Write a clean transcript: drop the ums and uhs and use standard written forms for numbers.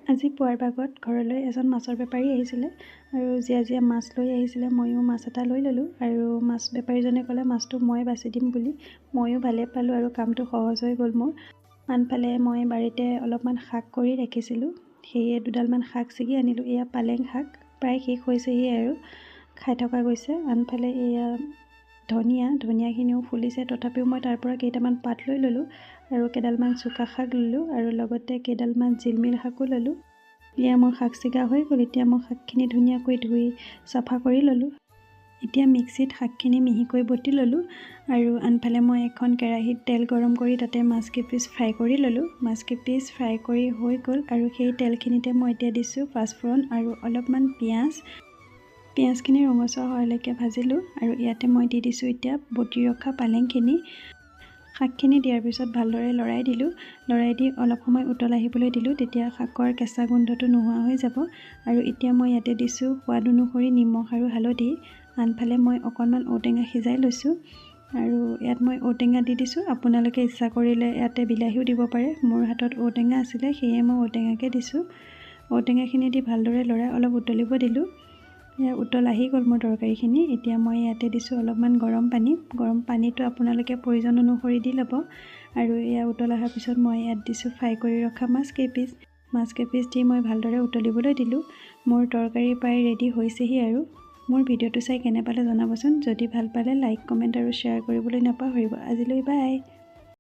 আজি পুৱাৰ ভাগত ঘৰলৈ এজন মাছৰ বেপাৰী আহিছিলে আৰু জীয়া জীয়া মাছ লৈ আহিছিলে। ময়ো মাছ এটা লৈ ল'লোঁ আৰু মাছ বেপাৰীজনে ক'লে মাছটো মই বাছি দিম বুলি। ময়ো ভালেই পালোঁ আৰু কামটো সহজ হৈ গ'ল মোৰ। আনফালে মই বাৰীতে অলপমান শাক কৰি ৰাখিছিলোঁ, সেয়ে দুডালমান শাক ছিগি আনিলোঁ। এয়া পালেং শাক, প্ৰায় শেষ হৈছেহি আৰু খাই থকা গৈছে। আনফালে এয়া ধনিয়া, ধনিয়াখিনিও ফুলিছে, তথাপিও মই তাৰ পৰা কেইটামান পাত লৈ ল'লোঁ আৰু কেইডালমান চুকা শাক ল'লোঁ আৰু লগতে কেইডালমান জিলমিল শাকো ল'লোঁ। এয়া মোৰ শাক ছিগা হৈ গ'ল। এতিয়া মই শাকখিনি ধুনীয়াকৈ ধুই চাফা কৰি ল'লোঁ। এতিয়া মিক্সিত শাকখিনি মিহিকৈ বটি ল'লোঁ আৰু আনফালে মই এখন কেৰাহীত তেল গৰম কৰি তাতে মাছ কেইপিচ ফ্ৰাই কৰি ল'লোঁ। মাছ কেইপিচ ফ্ৰাই কৰি হৈ গ'ল আৰু সেই তেলখিনিতে মই এতিয়া দিছোঁ পাঁচফোৰণ আৰু অলপমান পিঁয়াজ। পিঁয়াজখিনি ৰঙচুৱা হোৱালৈকে ভাজিলোঁ আৰু ইয়াতে মই দি দিছোঁ এতিয়া বটি ৰখা পালেংখিনি। শাকখিনি দিয়াৰ পিছত ভালদৰে লৰাই দিলোঁ। লৰাই দি অলপ সময় উতল আহিবলৈ দিলোঁ, তেতিয়া শাকৰ কেঁচা গোন্ধটো নোহোৱা হৈ যাব। আৰু এতিয়া মই ইয়াতে দিছোঁ সোৱাদ অনুসৰি নিমখ আৰু হালধি। আনফালে মই অকণমান ঔটেঙা সিজাই লৈছোঁ আৰু ইয়াত মই ঔটেঙা দি দিছোঁ। আপোনালোকে ইচ্ছা কৰিলে ইয়াতে বিলাহীও দিব পাৰে। মোৰ হাতত ঔটেঙা আছিলে, সেয়ে মই ঔটেঙাকে দিছোঁ। ঔটেঙাখিনি দি ভালদৰে লৰাই অলপ উতলিব দিলোঁ। এয়া উতল আহি গ'ল মোৰ তৰকাৰীখিনি। এতিয়া মই ইয়াতে দিছোঁ অলপমান গৰম পানী। গৰম পানীটো আপোনালোকে প্ৰয়োজন অনুসৰি দি ল'ব। আৰু এয়া উতল অহাৰ পিছত মই ইয়াত দিছোঁ ফ্ৰাই কৰি ৰখা মাছ কেইপিচ। মাছ কেইপিচ দি মই ভালদৰে উতলিবলৈ দিলোঁ। মোৰ তৰকাৰী প্ৰায় ৰেডি হৈছেহি। আৰু মোৰ ভিডিঅ'টো চাই কেনে পালে জনাবচোন। যদি ভাল পালে লাইক, কমেণ্ট আৰু শ্বেয়াৰ কৰিবলৈ নাপাহৰিব। আজিলৈ বাই।